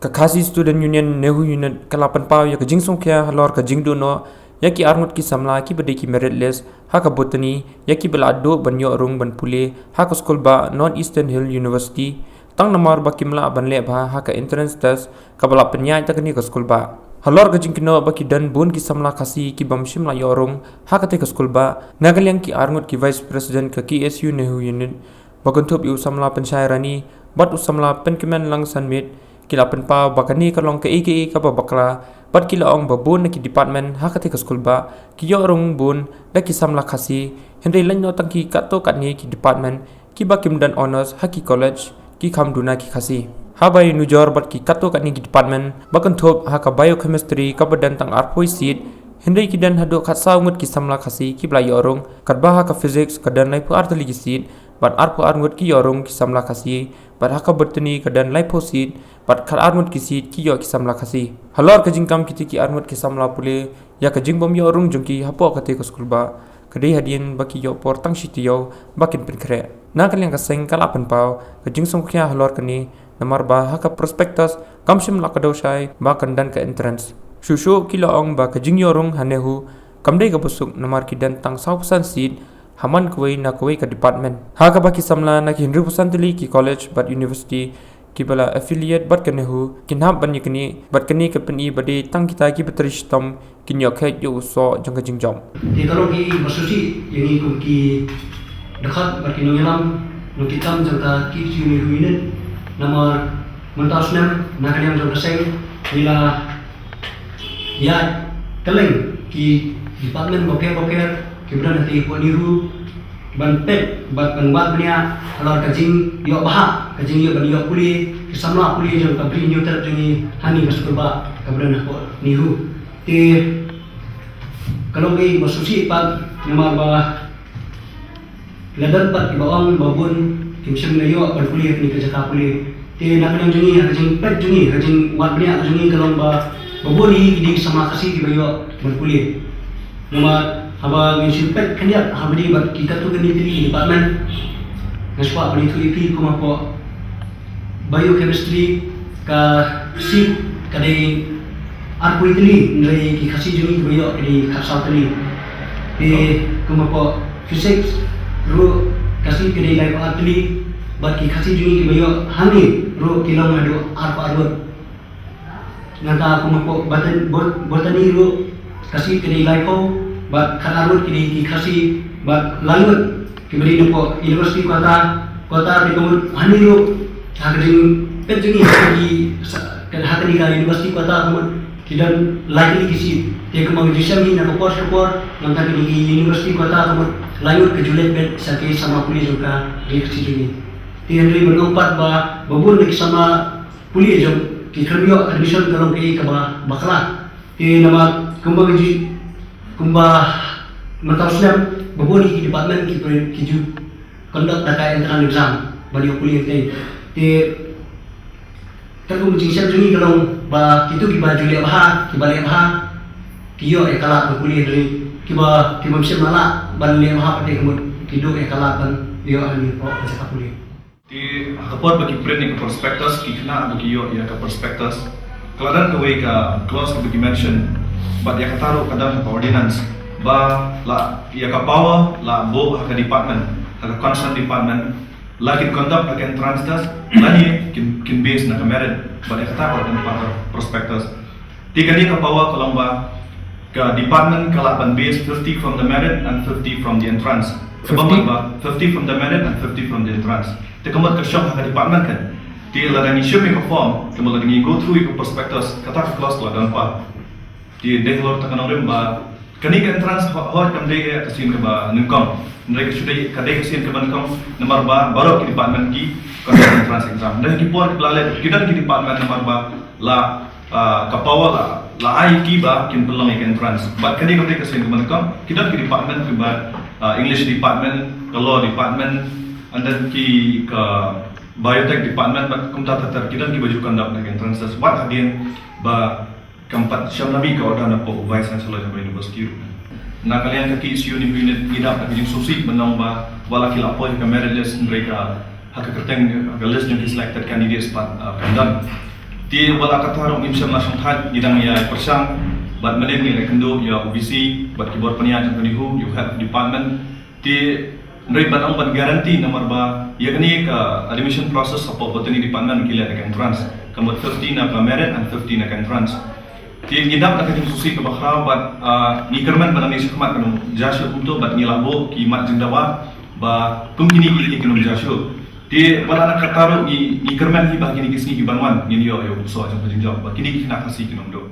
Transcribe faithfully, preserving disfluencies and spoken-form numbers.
Ka Khasi Student Union NEHU Unit ka la pynpaw ïa ka jingsngewkhia halor ka jingduh noh ïa ki arngut ki samla kiba dei ki merit list ha ka botany, ïa kiba la duh ban ïoh rung ban pule ha ka skulbah North Eastern Hill University, tang namar ba kim lah ban leh bha ha ka entrance test kaba la pynïaid da kane ka skulbah. Halor ka jingkynnoh ba ki don bun ki samla Khasi kibym shym la ïoh rung ha katei ka skulbah, na ka liang ki arngut ki Vice President ka KSU NEHU Unit, ba kynthup ïa u samla Pynshai Rani bad u samla Pynkmen Langsanmiet, ki la pynpaw ba kane ka long kaei kaei kaba bakla, bad ki la ong ba bun na ki department ha katei ka skulbah ki ïoh rung bun da ki samla Khasi, hynrei lait noh tang ki katto katne ki department kiba kim don honours ha ki college ki kham duna ki Khasi. Haba ïanujor bad ki katto katne ki department, ba kynthup ha ka biochemistry kaba don tang arphew seat, hynrei ki don haduh khatsaw ngut ki samla Khasi kiba la ïoh rung, katba ha ka physics ka don laiphew ar tylli ki seat bad arphew ar ngut ki ïoh rung ki samla Khasi, bad ha ka botany ka don laiphew seat bad khatar ngut ki seat ki ïoh ki samla Khasi. Halor ka jingkam kitei ki arngut ki samla pule ïa ka jingbym ïoh rung jong ki hapoh katei ka skulbah, ka dei hadien ba ki ïoh por tang shi taïew ba kin pynkhreh. Na ka liang ka seng ka la pynpaw ka jingsngewkhia halor kane, namar ba ha ka prospectus kam shym la kdew shai ba kan don ka entrance. Shuh shuh ki la ong ba ka jingïoh rung ha NEHU kam dei kaba suk namar ki don tang sawphew san seat ha man kawei na kawei ka department, ha kaba ki samla na ki hynriewphew san tylli ki college bad university kiba la affiliate bad ka NEHU kin hap ban ïaknieh, bad kane ka pyni ba dei tang kita kiba trei shitom kin ïoh kheit ïa u soh jong ka jingjop. Te ka long ki ba sngewsih ïa ngi kum ki dkhot bad ki nongïalam nongkitkam jong ka KSU NEHU Unit, namar mynta u snem na ka liang jong ka seng ngi la ïaid kylleng ki department bapher bapher kiba don ha katei ka NEHU, ban peit bad ban wad bniah halor ka jingïoh bhah, ka jingïoh ban ïoh pule ki samla pule jong ka Bri Hynñiewtrep jong ngi hangne ka skulbah kaba don hapoh NEHU. Te ka long kaei ba sngewsih pat namar ba la don pat kiba ong ba bun kim shym la ïoh ban pule ha kane ka jaka pule. Te na ka liang jong ngi, ha ka jingpeit jong ngi, ha ka jingwad bniah jong ngi ka long ba, ba bun hi ki dei ki samla Khasi kiba ïoh ban pule. Namar haba ngin shu peit khyndiat ha kaba ïadei bad ki katto katne tylli ki department, nga sngewbha ban ïathuh ïa phi kum hapoh biochemistry ka seat ka dei arphew tylli, hynrei ki Khasi jong ngi kiba ïoh ka dei khatsaw tylli. Te kum hapoh physics ruh ka seat ka dei laiphew ar tylli, bad ki Khasi jong ngi kiba ïoh hangne ruh ki long haduh arphew ar ngut. Nangta kum hapoh botan-, bot-, botany ruh ka seat ka dei laiphew, bad khatar ngut ki dei ki Khasi, bad lai ngut kiba dei napoh university quota, quota te ka mut hangne ruh ha ka jingpeit jong ngi ha ki sa-, ha kane ka university quota ka mut ki don lai tylli ki seat. Te kumba nga ju shem hi na ka por sha ka por, nangta kine ki university quota ka mut lai ngut ka ju leit beit sha ki samla pule jong ka ri Khasi jong ngi. Te hynrei ban ong pat ba, ba bun na ki samla pule jong ki khlem ïoh admission ka long kaei kaba bakla. Te namar kumba ka ju, kumba mynta u snem ba bun hi ki department ki pre-, ki ju conduct da ka entrance exam ban ïoh pule hangtei. Te katkum ka jingshem jong ngi ka long ba kito kiba ju leh bha, kiba leh bha ki ïoh ïa ka lad ban pule, hynrei kiba, kiba ym shym la lah ban leh bha pat te ka mut ki duh ïa ka lad ban ïoh hangne hapoh ka jaka pule. Te ha ka por ba ki print ïa ka prospectus, ki khynnah ba ki ïoh ïa ka prospectus, ka la don kawei ka clause kaba ki mention, bad ïa kata ruh ka don ha ka ordinance, ba la ïa ka power la buh ha ka department, ha ka concerned department, la kin conduct ha ka entrance test, lane kin, kin base na ka merit, bad ïa kata ka la don ha ka prospectus. Te kane ka power ka long ba ka department ka lah ban base fifty from the merit and fifty from the entrance. Kaba mut ba fifty from the merit and fifty from the entrance. Te ka mut ka shong ha ka department kan. Te lada ngi shim ïa ka form, ka mut lada ngi go through ïa ka prospectus, kata ka clause ka la don pat. Te dei halor kata ka nongrim ba kane ka entrance ho-, hooid kam dei ka sien kaba nyngkong. Hynrei ka shu dei, ka dei ka sien kaba nyngkong namar ba baroh ki department ki conduct entrance exam. Hynrei ki por kiba la leit, ki don ki department namar ba la, ah, ka power la, la ai ki ba kin pynlong ïa ka entrance. Bad kane kam dei ka sien kaba nyngkong, ki don ki department kiba, ah, English department, ka law department, and then ki ka biotech department, bad kumta ter ter, ki don kiba ju conduct ïa ka entrance test. Wat hadien ba kam pat shym la mih ka order napoh u Vice Chancellor jong ka university ruh. Na ka liang ka KSU NEHU Unit ngi dap da ka jingsngewsih ban ong ba wat la ki la poi ha ka merit list hynrei ka, ha ka kyrteng, ha ka list jong ki selected candidates pat, ah, kam don. Te wat la katta ruh ngim shym la shongthait, ngi dang ïai pyrshang bad mynnin ngi la kynduh ïa u VC bad ki bor pynïaid jong ka NEHU, ïa u head of department. Te hynrei ban ong ban guarantee namar ba ïa kane ka admission process hapoh botany department ki leh da ka entrance. Ka mut fifty na ka merit and fifty na ka entrance. Te ngi dap da ka jingsngewsih kaba khraw bad, ah, ngi kyrmen ba nangne shakhmat kan ym jia shuh kumto bad ngi la buh ki mat jingdawa ba kum kine ki, ki kin ym jia shuh. Te wat la katta ruh ngi, ngi kyrmen hi ba kine ki sngi ki ban wan ngin ïoh ïa u pynsawa jong ka jingjop ba kine ki khynnah Khasi kin ym duh.